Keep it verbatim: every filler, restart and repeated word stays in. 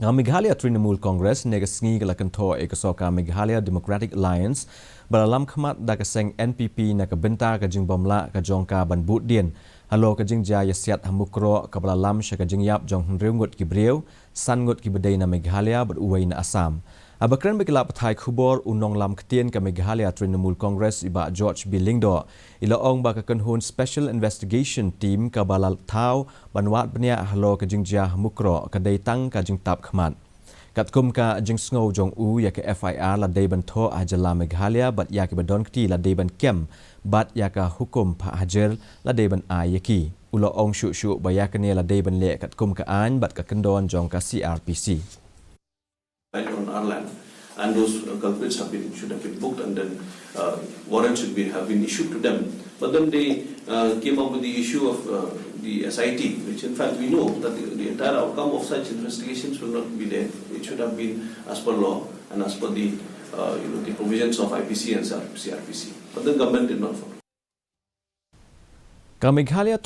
Ka Meghalaya Trinamool Congress ne ka sngi ka la kynthoh ïa ka sorkar Meghalaya Democratic Alliance ba la lam khmat da ka seng N P P na ka bynta ka jingbymlah ka jong ka ban bud dien halor ka jingjia ïasiat ha Mukroh kaba la lam sha ka jingïap jong hynriew ngut ki briew, san ngut kiba dei na Meghalaya bad uwei na Assam. Haba kren bad ki lad pathai khubor, u nonglam ktien ka Meghalaya Trinamool Congress, i Bah George B Lyngdoh, i la ong ba ka kynhun Special Investigation Team kaba la thaw ban wad bniah halor ka jingjia ha Mukroh ka dei tang ka jingtap khmat. Katkum ka jingsngew jong u, ïa ka F I R la dei ban thoh ha jylla Meghalaya bad ïa kiba don kti la dei ban kem bad ïa ka hukum phah hajir la dei ban ai ïa ki. U la ong shuh shuh ba ïa kane la dei ban leh katkum ka aiñ bad ka kyndon jong ka C R P C. Right on our land. And those uh, culprits have been should have been booked, and then uh, warrants should be have been issued to them. But then they uh, came up with the issue of uh, the S I T, which in fact we know that the, the entire outcome of such investigations will not be there. It should have been as per law and as per the uh, you know the provisions of I P C and C R P C. But the government did not follow. Ka Meghalaya